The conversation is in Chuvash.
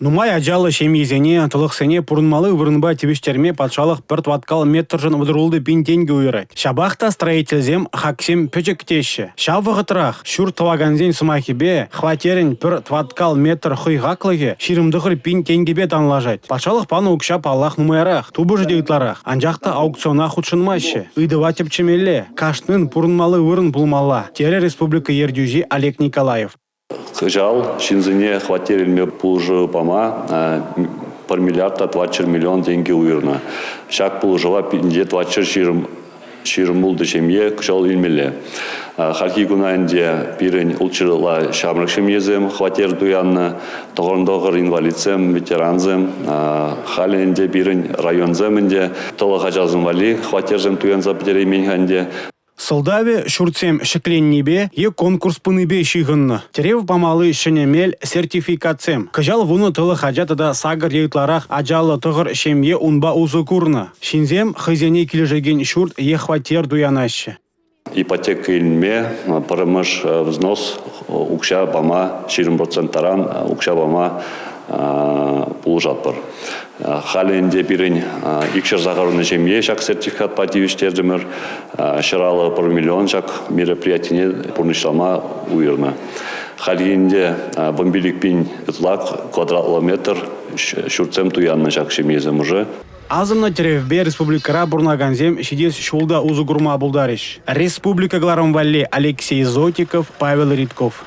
Нумай ачаллӑ ҫемьесене, тӑлӑхсене пурӑнмалли вырӑнпа тивӗҫтерме патшалӑх пӗр тӑваткал метршӑн 36 пин тенкӗ уйӑрать. Ҫапах та строительсем хаксем пӗчӗк теҫҫӗ. Ҫав вӑхӑтрах ҫурт тӑвакансен сӑмахӗпе, хваттерӗн пӗр тӑваткал метр хӑй хаклӑхӗ 29 пин тенкӗпе танлашать. Патшалӑх панӑ укҫа паллах нумайрах, тупӑшӗ те ытларах. Анчах та аукциона хутшӑнмаҫҫӗ. Ыйтӑва тӗпчемелле, кашнин пурӑнмалли вырӑн пулмалла, терӗ республика ертӳҫи Олег Николаев. Кӑҫал ҫынсене хваттер илме пулӑшу пама 1 миллиард та 400 миллион тенкӗ уйӑрнӑ. Ҫак пулӑшӑва 1426 ҫемье кӑҫал илмелле. Хальхи куна ӗнтӗ пирӗн ултҫырла ҫамрӑк ҫемьесем хваттер туяннӑ, тӑхӑр инвалидсем, ветерансем. Халӗ ӗнтӗ пирӗн районсем ӗнтӗ тӑлӑх ачасем валли хваттерсем туянса пӗтереймен-ха ӗнтӗ. Сӑлтавӗ ҫуртсем ҫӗкленнипе е конкурс пынипе ҫыхӑннӑ. Тӗрев памалли ҫӗнӗ мел – сертификатсем. Кӑҫал 10 тӑлӑх ача тата 8 е ытларах ачаллӑ 9 ҫемье унпа усӑ курнӑ. Ҫынсем хӑйсене килӗшекен ҫурт е хваттер туянаҫҫӗ. Ипотека илме пӗрремӗш взнос укҫа пама 20 процент таран укҫа пама пулӑшатпӑр. Халӗ ӗнтӗ пирӗн 280 ҫемье ҫак сертификатпа тивӗҫтертӗмӗр. 151 миллион ҫак мероприятине пурнӑҫлама уйӑрнӑ. Хальхи ӗнтӗ 15 пин ытла квадратлӑ метр ҫуртсем туяннӑ ҫак ҫемьесем уже. Асӑннӑ тӗревпе республикӑра пурӑнакансем ҫитес ҫул та усӑ курма пултарӗҫ. Республика кӑларӑм валли Алексей Зотиков, Павел Ритков.